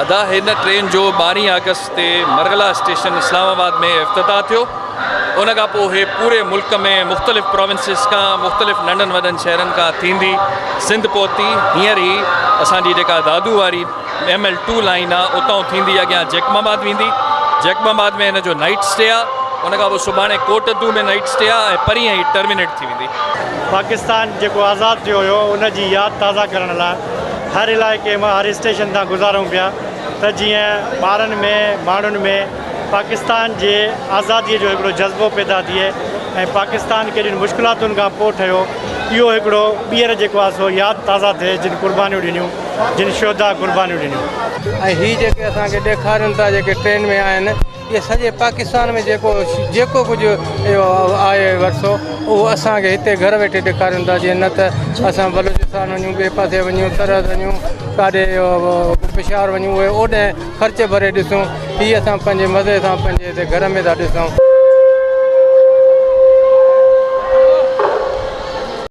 ادا هن ٽرين جو 12 آگسٽ تي مرغلا اسٽيشن اسلام آباد ۾ افتتاح ٿيو. ان کان پوء هي پوري ملڪ ۾ مختلف پراونسز کان مختلف ننڍن وڏن شهرن کان ٿيندي سنڌ پهتي. هينئر هي اسان جي جيڪا دادو واري ايم ايل ٽو لائين آ اتان ٿيندي اڳيان جيڪب آباد ويندي. جيڪب آباد ۾ هن جو نائيٽ اسٽي آ. ان کان پوء سڀاڻي ڪوٽ ادو ۾ نائيٽ اسٽي آ ۽ پرينء هي ٽرمينيٽ ٿي ويندي. پاڪستان جيڪو آزاد ٿيو هيو ان جي ياد تازه ڪرڻ لاء هر علائقي مان هر اسٽيشن تان گذارون پيا ته جيئن ٻارن ۾ ماڻهن ۾ پاڪستان جي آزادي جو هڪڙو جذبو پيدا ٿئي ۽ پاڪستان ڪيڏين مشڪلاتن کان پوء ٺهيو اهو هڪڙو ٻيهر جيڪو آهي سو ياد تازه ٿئي جن قربانيون ڏنيون جن شهداء قربانيون ڏنيون. ۽ هي جيڪي اسان کي ڏيکارين ٿا جيڪي ٽرين ۾ آهن اهي سڄي پاڪستان ۾ جيڪو جيڪو ڪجهه اهو آهي ورثو اهو اسان کي هتي گهر ويٺي ڏيکارين ٿا جيئن نه ته اسان بلوچستان وڃون ٻئي پاسي وڃون سرحد وڃون ڪاڏي پشاور وڃون اهي اوڏهن خرچ ڀري ڏسون هي اسان پنهنجي مزي سان پنهنجي هتي گهر ۾ ٿا ڏسون.